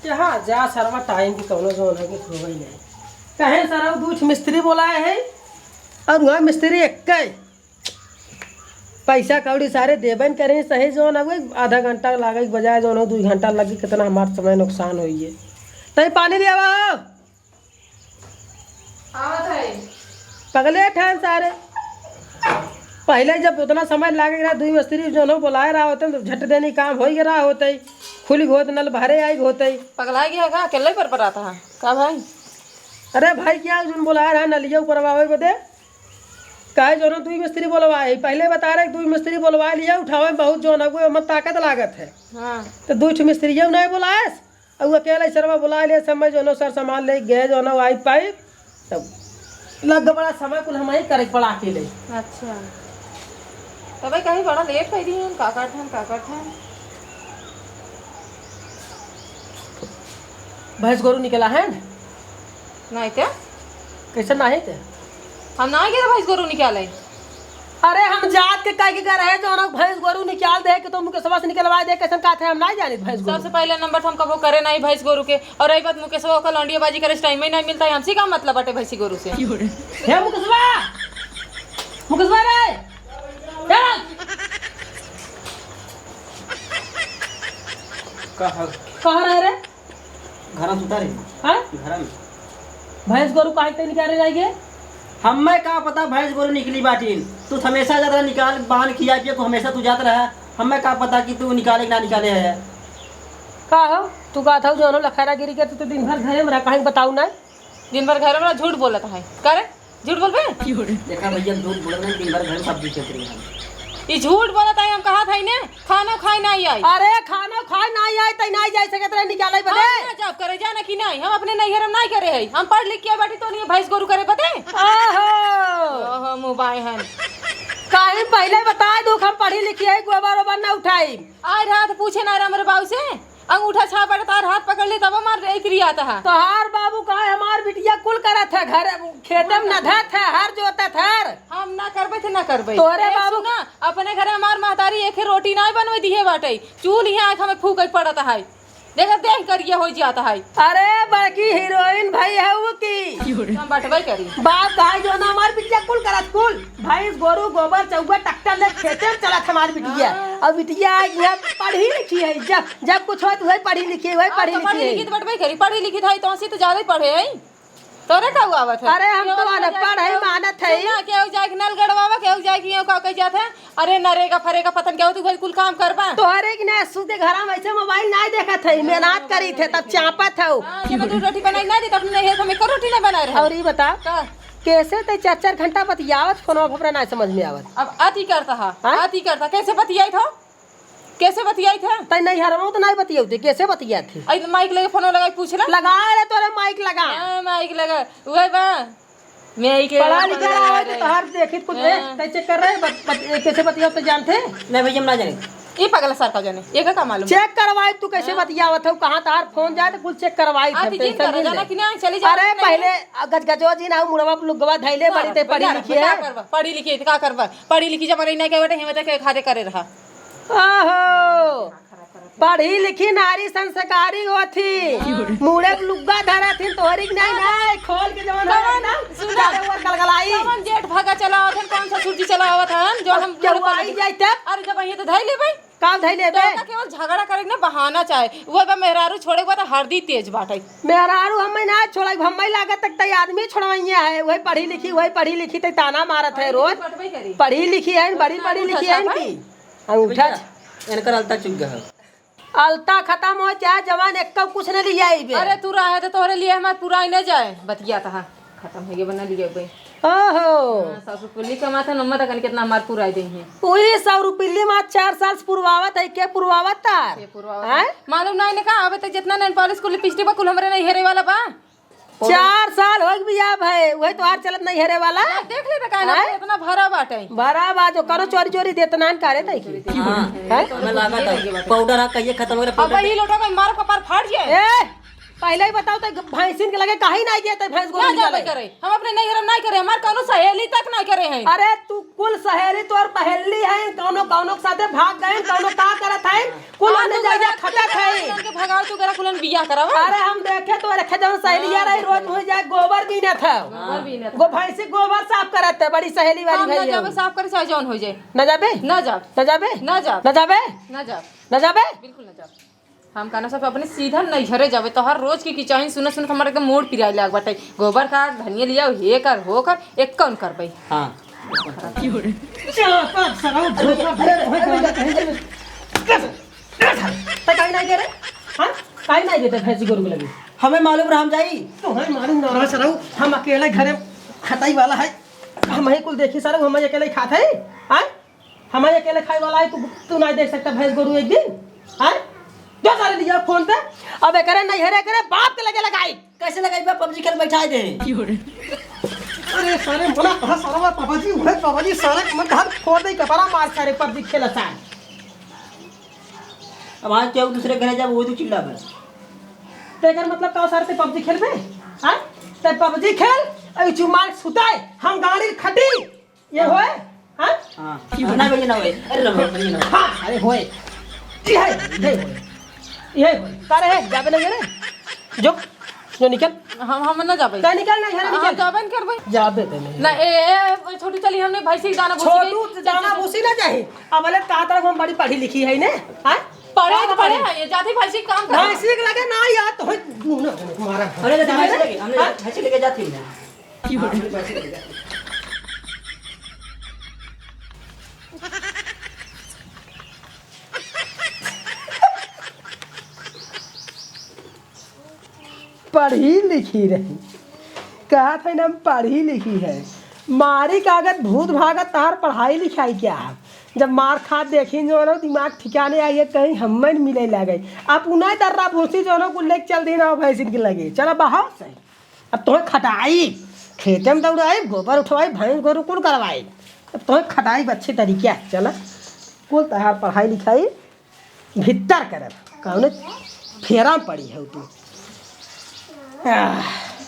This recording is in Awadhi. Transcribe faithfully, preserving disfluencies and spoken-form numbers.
कहाँ जा सरवा, टाइम की कौनो जौन है कि होवे नहीं। कहे सरवा दू ठे मिस्त्री बोलाए है और वहाँ मिस्त्री एक्के। पैसा कौड़ी सारे देबे न करे, सही जौन है, आधा घंटा लागे के बजाय जौन हो, दू घंटा लगी, कितना हमार समय नुकसान होई है। तई पानी ले आवा हो। आवत है। पगले ठहन सारे। पहिले जब उतना समय लागे रहा, दुई मिस्त्री जौन हो बोलाए रहा होते, तो झट देनी काम होई रहा होते, खुली होत नल भरे आई होते। पगला गया का? अकेले पर परात है का भाई? अरे भाई, क्या जौन बोलाए रहा नलिया ऊपर आवे बदे? काहे जौन दुई मिस्त्री बोलवाए, पहिले बता रहे दुई मिस्त्री बोलवा लिया, उठावे में बहुत जौन है, वो मत ताकत लागत है। हाँ। तो दुई ठो मिस्त्रियों नहीं बोलाएस, और अकेले सरवा बोला ले, समय जौन सर सामान ले गए, जौन आई पाई, तब लग बड़ा समय कुल हम ही करे पड़ा अकेले। अच्छा, तबे कहीं बड़ा लेट कर दिए हैं, का करत हैं, का करत हैं? भैंस गोरू निकला है? नहीं ते। कैसे नहीं ते? हम ना गए भैंस गोरू निकाले। अरे हम जात के कह के गए रहे, जौन भैंस गोरू निकाल दे कि तो मुकेशवा से निकलवा दे, कैसन का थे हम नहीं जानित भैंस गोरू। सबसे पहले नंबर तो हम कबो करे नहीं भैंस गोरू के, और रही बात मुकेशवा ओकर लौंडियाबाजी करे टाइम ही नहीं मिलता है, हमसे का मतलब बाटे भैंसी गोरू से? हे मुकेशवा, मुकेशवा रे, हे! कहाँ? कहाँ रहे रे? घर में सुता रही। हाँ? घर में। भैंस गोरू काहे ते निकाले जाएंगे? हमें का पता भैंस गोरू निकली बाटीन। तू हमेशा जात रहा निकाल, बांध खिया पिया, तू हमेशा तू जात रहा। हमें का पता कि तू निकाले कि ना निकाले है। का हो? तू कहत हो जौन लखैरागिरी के, तू तो दिन भर घरे में रहा, कहीं बताऊ ना? दिन भर घरे में रहा, झूठ बोलत है। करे? झूठ बोलबे? देखा भैया, झूठ बोलत नहीं, दिन भर घर में सब्जी खेत रही हम। ई झूठ बोलत है, हम कहत है ने, खाना खाए नहीं आई। अरे खाना खाए नहीं आई, तै नहीं जाए सकत रहे निकाले बदे। हम ना जाब करे, जाना कि नहीं, हम अपने नैहर में नहीं करे है, हम पढ़ लिख के बाटी तो नहीं भैंस गोरू करे बदे। आहो। ओहो, मुबाए हन। काहे पहले बता दू, हम पढ़ी लिखी है, गोबर ओबर ना उठाई। आए रहा तो पूछे ना रहा हमरे बाबू से। अंगूठा छाप बाटे, तार हाथ पकड़ ले, तब मार रे, इतरी आता है। तोहार बाबू का है, हमार बिटिया कुल करत है, घर खेते में नधत है, हर जोतत है। हम ना करबे थे, ना करबे। तोहरे ए, बाबू सुना, अपने घरे हमार महतारी एक ही रोटी ना बनवे दिए बाटे, चूल ही आँख हमें फूके पड़त है। देखा, देख करिया हो जाता है। अरे, बड़की हीरोइन भाई है वो की। हम बटबे करी। बाप भाई जो ना हमार बिटिया कुल करत कुल। भैंस, गोरू, गोबर, चौबा, ट्रैक्टर ले खेते में चलत हमार बिटिया। हाँ। अब बिटिया आज यहाँ पढ़ी लिखी है, जब, जब कुछ होत वही पढ़ी लिखी, वही हाँ, पढ़ी तो लिखी पढ़ी है। लिखी तो बटबे करी, पढ़ी लिखी था तो से तो ज्यादा ही पढ़े है। तोरे का हुआ आवत है? अरे हम तो अनपढ़ है, मानत है। सुना, केहू जाए के नल गड़वावा, केहू जाए के यूं का कह जात है। अरे नरेगा फरेगा पतन क्या हो, तू भाई कुल काम करबा। तोहरे की ना सुते घरा में ऐसे मोबाइल ना देखत है, मेहनत करी थे तब चापत है। हाँ, जब तू रोटी बनाई ना दी, तब नहीं है, हमें को रोटी नहीं बना रहे। और ये बता, का? कैसे ते चार चार घंटा बतियावत, फोनवा पर ना समझ में आवत। अब अति करता है, हाँ? अति करता, कैसे बतियाई था? कैसे बतियाई था? तै नहीं हरवा तो नहीं बतियाऊ थे, कैसे बतियाई थे? आई माइक लगे फोन लगा के पूछ ले। लगा रे तोरे माइक लगा। हाँ, माइक लगा। वही बा। मैं आई के पढ़ा लिखा रहा है तो तोहार देखित कुछ हाँ। ए, तै चेक कर रहे बत, बत, ए, कैसे बतियाओ तो जानते? नहीं भैया, हम ना जाने। ये पगला सर का जाने, ये का, का मालूम? चेक करवाई तू कैसे हाँ। बतियावत हो, कहाँ तोहार फोन जाए तो कुल चेक करवाई हाँ, थे, तो जिन टेंशन करो, नहीं जाना ले। कि नहीं, चली जाओ अरे कि नहीं? पहले गजगजो जी ना मुड़वा लुगवा धैले हाँ, बड़ी ते पढ़ी भैया, लिखी भैया, है। का करबा? पढ़ी लिखी, का करबा? पढ़ी लिखी जब रही नहीं के बेटे, हिम्मत के खादे करे रहा। ओहो, पढ़ी लिखी नारी संस्कारी होथी, मुड़े पे लुग्गा धरथिन, तोहरी के नहीं, नहीं, खोल के जवन है कवन? ना, सुना। चारों ओर गलगलाई। कवन जेठ भगा चलावत हन, कौन ससुर जी चलावत हन, जो हम केहू आई जाई तब? अरे जब ये तो धई लेबै। का धई लेबै? तो का केवल झगड़ा करे के ना बहाना चाहे, वो बा मेहरारू छोड़े के बाद हरदी तेज बाटे। मेहरारू हमें ना छोड़े, हमें लागत तक तई आदमी छोड़वैया है, वही पढ़ी लिखी, वही पढ़ी लिखी तई ताना मारत है रोज। पढ़बे करी। पढ़ी लिखी है, बड़ी पढ़ी लिखी है इनकी। अंगूठा भैया, इनकर अलता चुक गया है। अलता खत्म हो चाहे जवान, एक कुछ न लियाई बे। अरे तू रहे तो तोहरे लिए हमार पुराई न जाए। बतिया तहा खत्म हो गया, बना लिया बे। ओहो। हाँ, सौ रुपये कमाते नम्मा तक कितना हमार पुराई दे हैं। वही सौ रुपये मार चार साल से पुरवावत है, के पुरवावत तार? के पुरवावत हैं? है? मालूम नहीं ने का, अबे तक जितना नेल पॉलिश कुल लिपस्टिक बा, कुल हमरे नहीं हेरे वाला बा। चार साल हो गया भए, वही तोहार चलत नहीं हेरे वाला। आ, देख ले त काहे ना हैं? इतना भरा बाटे। भरा बा जो करो चोरी चोरी देत नान करे तई की। हाँ। हैं? हमें लागत है, पाउडर हा कहिए खत्म हो गया, अब पाउडर ये लोटा में मारो कपार फाट जाए। ए, पहले ही बताओ तो भैंसिन के लगे काहे नाहीं गए थे भैंस गोरू ना जाबे निकाले? करे, हम अपने नैहर में नाहीं करे, हमार कौनो सहेली तक नाहीं करे हैं। अरे तू कुल सहेली तोर पहेली है, कौनो कौनो के साथे भाग गए, कौनो का करत है, कुल हाँ, हमने तू जाके गरा खटत है। कुलन के भगाओ, तू गरा कुलन बियाह कराओ। अरे हम देखे तो रखे जौन सहेलिया हाँ, रही, रोज देखे। मुँह जाए गोबर बीनत है। गोबर बीनत गो है। भैंसी गोबर साफ करत है, बड़ी सहेली वाली हम ना भाई जाबे हो। साफ करे, चाहे जौन हो जाए। ना जाबे? ना जाब। ना जाबे? ना जाब। ना जाबे? ना जाब। ना जाबे? बिल्कुल ना जाब। हम कहना सब अपने सीधा नैहरे जाबे, तोहर रोज की किचाइन सुनत सुनत हमार एकदम मूड पिराए लाग बाटे। गोबर का धनिया लिया, हे कर, हो कर, एक कौन करबे? हाँ। चलो, तो सरऊ धोखा अरे, अरे, अरे, अरे, अरे, तो काहे नाहीं दे रे? हाँ? काहे नाहीं देते भैंसी गोरू के लगे? हमें मालूम रहा, हम जाई। तुम्हें मालूम ना रहा सरऊ, हम अकेले घरे खटाई वाला है, हम ही कुल देखी सरऊ, हम अकेले खात है, हाँ? हमारे अकेले खाए वाला है, तू, तू नाहीं देख सकता भैंस गोरू एक दिन? हैं? जो सारे लिया फोन पे, अब एकरे नैहरे एकरे बाप के लगे लगाई। कैसे लगाई बा? पबजी खेल बैठा दे। अरे सारे मना कहा सारा बाप पबजी, उहे पबजी सारे मैं घर फोड़ दे, कपड़ा मार सारे पबजी खेला सारे। अब आज क्या दूसरे घरे जब वो तो चिल्ला बे। तो एकर मतलब का सारे ते पबजी खेलबे? हाँ? ते पबजी खेल, अरे चुमार सुताए, हम गाड़ी खटी। ये होए? हाँ? हाँ। ना भैया, ना होए। अरे ना भैया, ना होए। हाँ, अरे होए। ये है, ये होए। ये होए। का रे, जाबे नहीं रे? जो, जो निकल। हम, हम ना जाबे। का निकल ना, यहाँ हाँ, निकल। जाबे न करबे। जाबे ते नहीं। ना, ए, ए, छोटू चली, हमने भैंसी के दाना भूसी छोटू गई। दाना भूसी ना चाही। अब बोले, का तरफ हम बड़ी पढ़ी लिखी है ने? हाँ? पढ़े तो पढ़े है, ये जाती भैंसी के काम कर। भैंसी के लगे ना यार, तो है, मुंह ना मारा। अरे, तो भैंसी लगे, हमने हाँ? भैंसी लेके जाती है। पढ़ी लिखी रही, कहत है ना हम पढ़ी लिखी है। मारी कागज भूत भागत, तार पढ़ाई लिखाई क्या है? जब मार खात देखी जो है ना, दिमाग ठिकाने आई है, कहीं हमें मिले लगे। अब उन्हें दर्रा भूसी जो है ना, कुल लेके चल दी ना भैंसिन के लगे, चला बाहर से। अब तोहे खटाई, खेते में दौड़ाई, गोबर उठवाई, भैंस गोरू कुल करवाई। अब तोहे खटाई अच्छे तरीके से चला। कुल तहार पढ़ाई लिखाई भीतर करब, कौने फेरा में पड़ी है तू। आह।